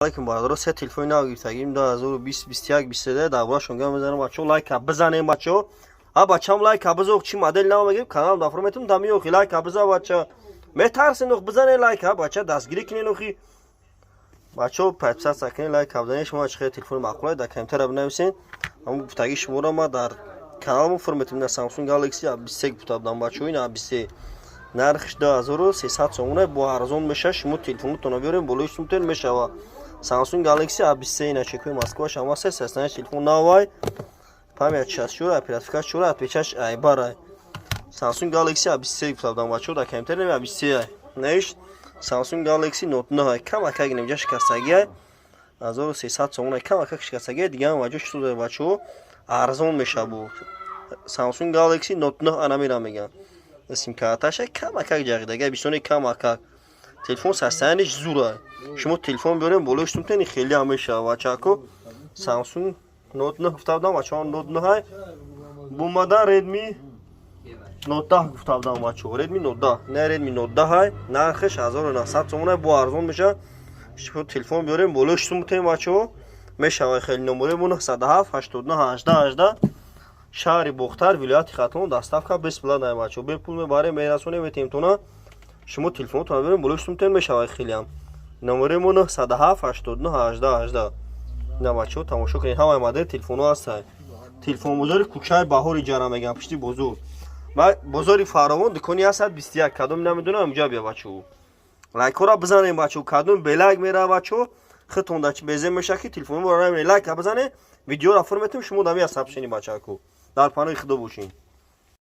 Алейкум, бародаро. Се телефони нав гирифтагим, 2020, 21, 22. Дар борашон гап мезанам, бачаҳо. Лайка бизанем, бачаҳо. А бачам, лайка бизо. Чӣ модел нав мегирем, канал дафро метум дами охи. Лайка биза, бача, метарсен ох, бизане лайка, бача, дастгирӣ кунен охи. Бачаҳо, подписаться кунен, лайка бизанен. Шумо чӣ хеле телефони маъқулае, дар комментария бинависен. Ҳамун гуфтагии шуморо ма дар каналмо форметем. На Samsung Galaxy A23 гуфта будам, бачаҳо. Ин A23 нархш 2300 сомона, бо арзон меша. Шумо телефонотонро биёрем, болои сумтен мешава. Samsung Galaxy A23, ина чекои Москва шамасе. Сестани телефон навай, память 64, оперативка 4, отвечаш айбарай. Samsung Galaxy A23 гуфта будам, бачаҳо, дар комментария A23 ай. Нешт Samsung Galaxy Note 9, камакак инҷа шикастагиай, 1300 сомона, камакак шикастагиай. Дигаам ваҷо шуда, бачаҳо, арзон меша. Бу Samsung Galaxy Note 9 анамира мегам, симкарташа камакак ҷағидага, бисёне камакак. Телефон состояниш зура. Шумо телефон биёрем, болои сумтени хеле ҳам мешава, бачако. Samsung Note 9 гуфта будам, бачаҳо, Note 9 ай. Бумада Redmi Note 10 гуфта будам, бачаҳо. Redmi Note 10, не, Redmi Note 10 ай, нархиш 1900 сомона, бо арзон меша. Шумо телефон биёрем, болои сумтен, бачаҳо, мешава хеле. Номерои мо 907 89 18 18, шаҳри Бохтар, вилояти Хатлон. Доставка бесплатная, бачаҳо, бепул мебарем, мерасонем, метемтона. Шумо телефонотон биёрем, болои сумтен мешава хелеам. Номерои мо 907 89 18 18. Ина, бачаҳо, тамошо кунед, ҳамаи модели телефонҳо ҳастанд. Телефонбозори кӯчаи Баҳори ҷара мегӯям, пишти бозор, бозори Фаровон, дукони 121. Кадом намедонам, инҷа бия, бачаҳо. Лайкҳоро бизанем, бачаҳо. Кадом белайк мерава, бачаҳо, худтон да безем меша, ки телефонро лайка бизанед, видеоро фурметем, шумо дами асабшини, бачаку. Дар паноҳи Худо бошед.